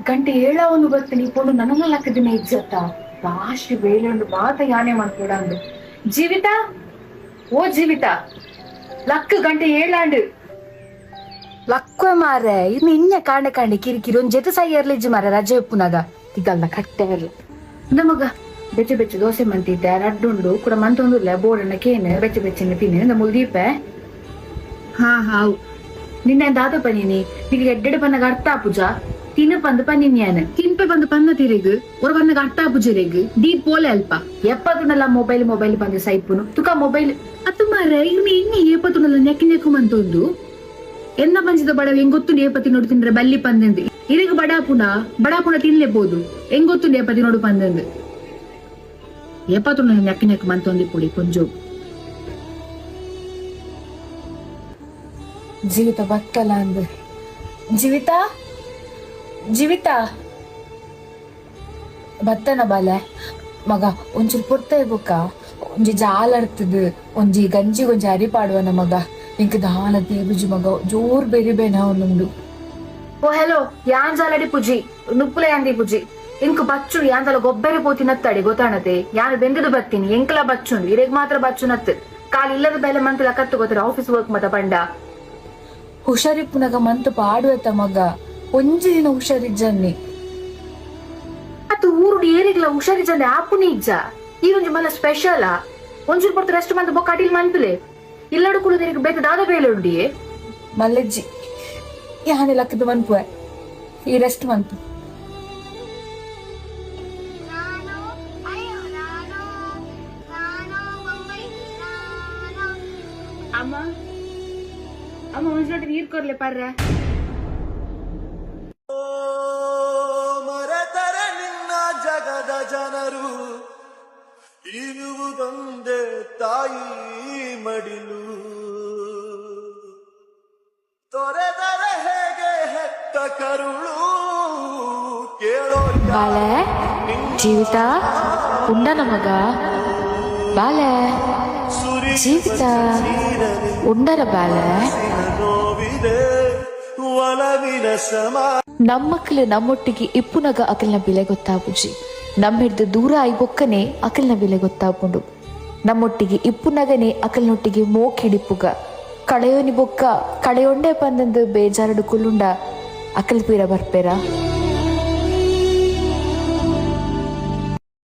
ಗಂಟೆ ಏಳಾವೊಂದು ಬತ್ತೀನಿ ಪೋಂಡು ನನನ ಲಕ್ಕದಿನ ಇಜ್ಜತ್ತ ರಾಶಿ ಬೇಲೆ ಉಂಡು ಮಾತ ಯಾನೆ ಮನ್ಪೊಡಂದು. ಜೀವಿತ, ಓ ಜೀವಿತ, ಲಕ್ಕ ಗಂಟೆ ಏಳಾಂಡು ಲಕ್ವೆ ಮಾರೆ. ಇನ್ನು ಇನ್ನ ಕಾಂಡೆ ಕಾಂಡೆ ಕಿರಿಕಿರಿ ಒಂದ್ ಜೊತೆ ಸೈ ಎರ್ಲಿಜ್ಜಿ ಮಾರೆ. ರಜೆ ಉಪ್ಪುನಾಗ ತಿಗಲ್ದ ಕಟ್ಟೆ ಇರ್ಲ. ನಮಗ ಬೆಚ್ಚ ಬೆಚ್ಚ ದೋಸೆ ಮಂತಿದ್ದೆ, ರಡ್ಡುಂಡು ಕೂಡ ಮಂತೊಂದುಲ್ಲ. ಬೋಡಣ್ಣ ಕೇನು ಬೆಚ್ಚ ಬೆಚ್ಚನೆ ತಿನ್ನಿ ಮುಲ್ದೀಪೆ. ಹಾ ಹಾವು. ನಿನ್ನೆ ದಾದ ಪನೀನಿ ನಿಗೆ ಎಡ್ಡೆಡೆ ಪನ್ನಗ ಅರ್ಥ ಪೂಜಾ ತಿನ್ನು ಪಂದು ಪನ್ನೀನಿ ಯಾನ್. ತಿನ್ಪೆ ಬಂದು ಪನ್ನ ತಿರಿಗ್ ಒರ ಬನ್ನಗ ಅರ್ಥ ಪೂಜೆರೆಗ್ ದೀಪ್ ಪೋಲೆ ಅಲ್ಪ. ಎಪ್ಪತ್ತುಂಡಲ್ಲ ಮೊಬೈಲ್ ಮೊಬೈಲ್ ಬಂದು ಸೈಪುನು ತುಕ ಮೊಬೈಲ್. ಅತ್ತು ಮಾರೆ, ಇರ್ನ ಎಣ್ಣೆ ಏಪತ್ತುಂಡಲ್ಲ ನೆಕ್ ನೆಕ್ಕು ಮಂತೊಂದು. ಎನ್ನ ಬಂಜಿದ ಬಡವ ಹೆಂಗ್ ಗೊತ್ತುಂಡು ಏಪತಿ ನೋಡು ತಿಂದ್ರೆ ಬಲ್ಲಿ ಪಂದೆಂದು. ಇರಿಗ್ ಬಡಾಪುನ ಬಡಾಪುನ ತಿನ್ಲೆಬೋದು. ಹೆಂಗ್ ಗೊತ್ತುಂಡು ಏಪತಿ ನೋಡು ಪಂದೆಂದು. ಏಪತ್ತುಂಡಲ್ಲ ನೆಕ್ ನೆಕ್ ಮಂತೊಂದು ಪುಡಿ ಕೊಂಜು. ಜೀವಿತ ಬತ್ತಲ ಅಂದು. ಜೀವಿತ, ಜೀವಿತ ಬತ್ತನ ಬಾಲೆ ಮಗ. ಒಂಚೂರು ಪೊರ್ತ ಬುಕ್ಕ ಒಂಜಿ ಜಾಲರ್ತದ ಒಂಜಿ ಗಂಜಿ ಒಂಜಿ ಅರಿ ಪಾಡುವನ ಮಗ. ಇಂಕ್ ದಾಲ ತೇಬುಜಿ ಮಗ, ಜೋರ್ ಬೆರಿ ಬೇನ ಒಂದುಂಡು. ಓ ಹಲೋ, ಯಾನ್ ಜಾಲಡಿ ಪುಜಿ ನುಪ್ಪುಲ ಯಾಂದಿ ಪುಜಿ. ಇಂಕ್ ಬಚ್ಚು ಯಾಂದಲ ಗೊಬ್ಬರಿ ಪೋತಿನತ್ತಡಿ ಗೊತ್ತಾಣತೆ. ಯಾನ್ ಬೆಂದದು ಬತ್ತೀನಿ, ಎಂಕಲ ಬಚ್ಚುಂಡು, ಇರೆಗ್ ಮಾತ್ರ ಬಚ್ಚುನತ್. ಕಾಲ್ ಇಲ್ಲದ ಬೇಲೆ ಮಂತಲ ಕತ್ತು ಗೊತ್ತರ ಆಫೀಸ್ ವರ್ಕ್ ಮತ ಪಂಡ. ಹುಷಾರಿಪ್ಪುನಗ ಮಂತ್ ಪಾಡುವೆತ ಮಗ, ಒಂಜಿ ದಿನ ಹುಷಾರಿಜ್ಜನ್ನಿ. ಅತ್ತು ಊರುಡು ಏರಿಗ್ಲ ಹುಷಾರಿಜ್ಜಂದೆ ಆಪುನಿ ಇಜ್ಜ. ಈ ಒಂಜಿ ಮಲ್ಲ ಸ್ಪೆಷಲ್. ಒಂಚೂರು ಪೊರ್ತು ರೆಸ್ಟ್ ಮಂತ್ ಬೊಕ್ಕ ಅಡಿಲ್ ಮನ್ಪುಲೆ. ಇಲ್ಲಡು ಕುಲುದಿರಿಗೆ ಬೇತೆ ದಾದ ಬೇಲೆ ಉಂಡಿಯೇ? ಮಲ್ಲೆಜ್ಜಿ, ಯಾನೆ ಲಕ್ಕದ ಮನ್ಪುವೆ, ಈ ರೆಸ್ಟ್ ಮಂತು. ರಾಣೋ ಅಯ್ಯೋ ರಾಣೋ ರಾಣೋ ಬೊಂಬೈ ರಾಣೋ. ಅಮ್ಮ, ಅಮ್ಮ, ಒಂಜಿ ಲೋಟ ನೀರ್ ಕೊರ್ಲೆ ಪರ್ರೆ. ಮರೆತರೆ ನಿನ್ನ ಜಗದ ಜನರು, ಇರುವುದೊಂದೇ ತಾಯಿ ಮಡಿಲು. ತೊರೆದರೆ ಹೇಗೆ ಹೆತ್ತ ಕರುಳು ಕೇಳೋ? ಬಾಲೆ, ಜೀವಿತ ಉಂಡನ ಮಗ? ಬಾಲೆ, ಜೀವಿತ ಉಂಡರ ಬಾಲೆ? ನೋವಿದೆ ಒಲವಿನ ಸಮ. ನಮ್ಮಕ್ಕಲು ನಮ್ಮೊಟ್ಟಿಗೆ ಇಪ್ಪುನಗ ಅಕಲ್ನ ಬೆಲೆ ಗೊತ್ತಾಪುಜಿ. ನಮ್ಮ ಹಿಡ್ದು ದೂರ ಆಯಿ ಬೊಕ್ಕನೆ ಅಕಲ್ನ ಬೆಲೆ ಗೊತ್ತಾಪುಂಡು. ನಮ್ಮೊಟ್ಟಿಗೆ ಇಪ್ಪುನಗನೆ ಅಕಲ್ನೊಟ್ಟಿಗೆ ಮೋಕ್ ಹಿಡಿಪುಗ. ಕಳೆಯೋನಿ ಬೊಕ್ಕ ಕಳೆಯೊಂಡೆ ಪಂದಂದು ಬೇಜಾರಡು ಕುಲ್ಲುಂಡ ಅಕಲ್ ಪೀರ ಬರ್ಪೇರ?